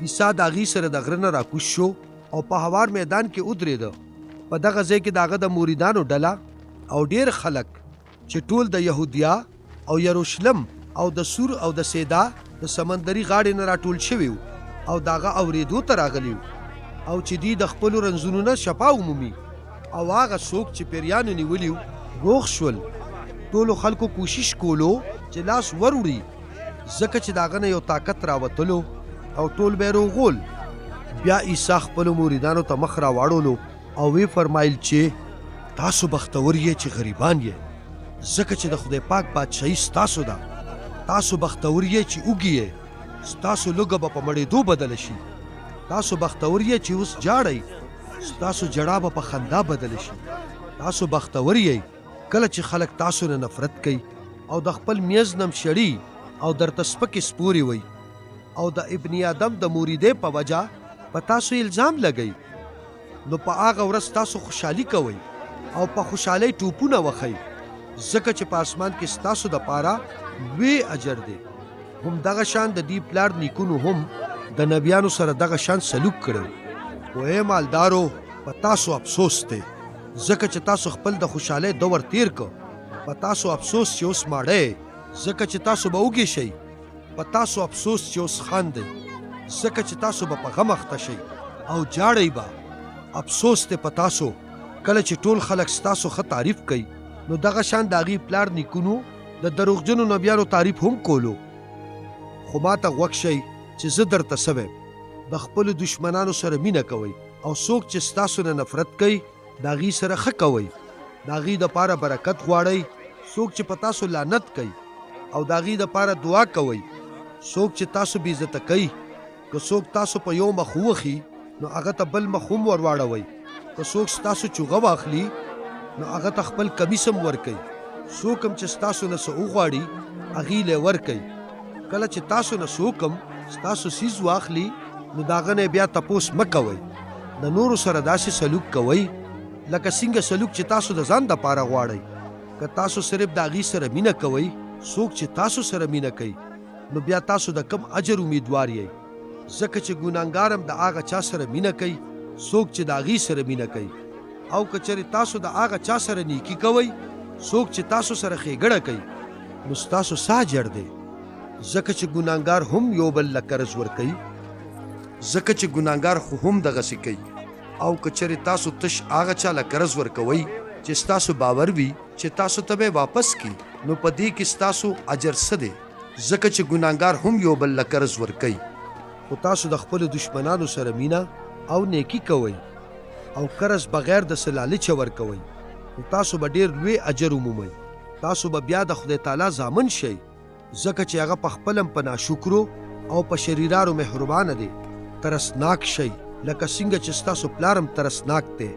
عیسی د هغوی سره د غره نه راکوز شو او په هوار میدان کې ودرېده. په دغه ځای کې د هغه د مریدانو ډله او ډېر خلک چې ټول د یهودیا او یروشلم او د سور او د صیدا د سمندري غاړې نه راټول شوي وو او د هغه اورېدو ته راغلي وو او چې دوی د خپلو رنځونو نه شفا ومومي. او هغه څوک چې پېریانو نیولي وو روغ شول. ټولو خلکو کوشش کولو چې لاس وروړي، ځکه چې د هغه نه یو طاقت راوتلو او ټول به یې روغول. بیا عیسی خپلو مریدانو ته مخ راواړولو او ویې فرمایل چې. تاسو بختور یئ چې غریبان یئ، ځکه چې د خدای پاک بادشاهي ستاسو ده. تاسو بختور یئ چې وږي یئ، ستاسو لوږه به په مړېدو بدله شي. تاسو بختور یئ چې اوس ژاړئ، ستاسو ژړا به په خندا بدله شي. تاسو بختور یئ کله چې خلک تاسو نه نفرت کوي او د خپل مینځ نه هم شړي او درته سپکې سپورې وایي او د ابن آدم د مریدۍ په وجه په تاسو الزام لګوي. نو په هغه ورځ تاسو خوشحالي کوئ او په خوشحالۍ ټوپونه وخئ، ځکه چې په اسمان کې ستاسو دپاره لوی اجر دی. هم دغه شان د دوی پلار نیکونو هم د نبیانو سره دغه شان سلوک کړی وو. خو ای مالدارو، په تاسو افسوس دی، ځکه چې تاسو خپل د خوشحالۍ دور تېر کړ. په تاسو افسوس چې اوس ماړه یئ، ځکه چې تاسو به وږي شئ. په تاسو افسوس چې اوس خاندئ، ځکه چې تاسو به په غم اخته شئ او ژاړئ به. افسوس دی په تاسو کله چې ټول خلک ستاسو ښه تعریف کوي، نو دغه شان د هغوی پلار نیکونو د دروغجنو نبیانو تعریف هم کولو. خو ماته غوږ شئ چې زه درته څه وایم، د خپلو دښمنانو سره مینه کوئ او څوک چې ستاسو نه نفرت کوي، د هغوی سره ښه کوئ، د هغوی دپاره برکت غواړئ، څوک چې په تاسو لعنت کوي او د هغوی دپاره دعا کوئ، څوک چې تاسو بې عزته کوي، که څوک تاسو په یو مخ ووهي، نو هغه ته بل مخ هم ورواړوئ، که څوک ستاسو چوغه واخلي، نو هغه ته خپل کمیس هم ورکړئ، څوک هم چې ستاسو نه څه وغواړي، هغوی له یې ورکړئ، کله چې تاسو نه څوک هم ستاسو څیز واخلي، نو د هغه نه یې بیا تپوس مه کوئ. د نورو سره داسې سلوک کوئ لکه څنګه سلوک چې تاسو د ځان دپاره غواړئ. که تاسو صرف د هغوی سره مینه کوئ څوک چې تاسو سره مینه کوي، نو بیا تاسو د کوم اجر امیدوار یئ؟ ځکه چې ګناهګار هم د هغه چا سره مینه کوي څوک چې د هغوی سره مینه کوي. او که چېرې تاسو د هغه چا سره نیکي کوئ څوک چې تاسو سره ښېګڼه کوي، نو ستاسو څه اجر دی؟ ځکه چې ګناهګار هم یو بل له قرض ورکوي. ځکه چې ګناهګار خو هم دغسې کوي. او که چېرې تاسو تش هغه چا له قرض ورکوئ چې ستاسو باور وي چې تاسو ته به یې واپس کړي، نو په دې کې ستاسو اجر څه دی؟ ځکه چې ګناهګار هم یو بل له قرض ورکوي. خو تاسو د خپلو دښمنانو سره مینه او نېکي کوئ او قرض بغیر د څه لالچه ورکوئ، نو تاسو به ډېر لوی اجر ومومئ. تاسو به بیا د خدای تعالی زامن شئ. ځکه چې هغه په خپله هم په ناشکرو او په شریرانو مهربانه دی. ترسناک شئ، لکه څنګه چې ستاسو پلار هم ترسناک دی.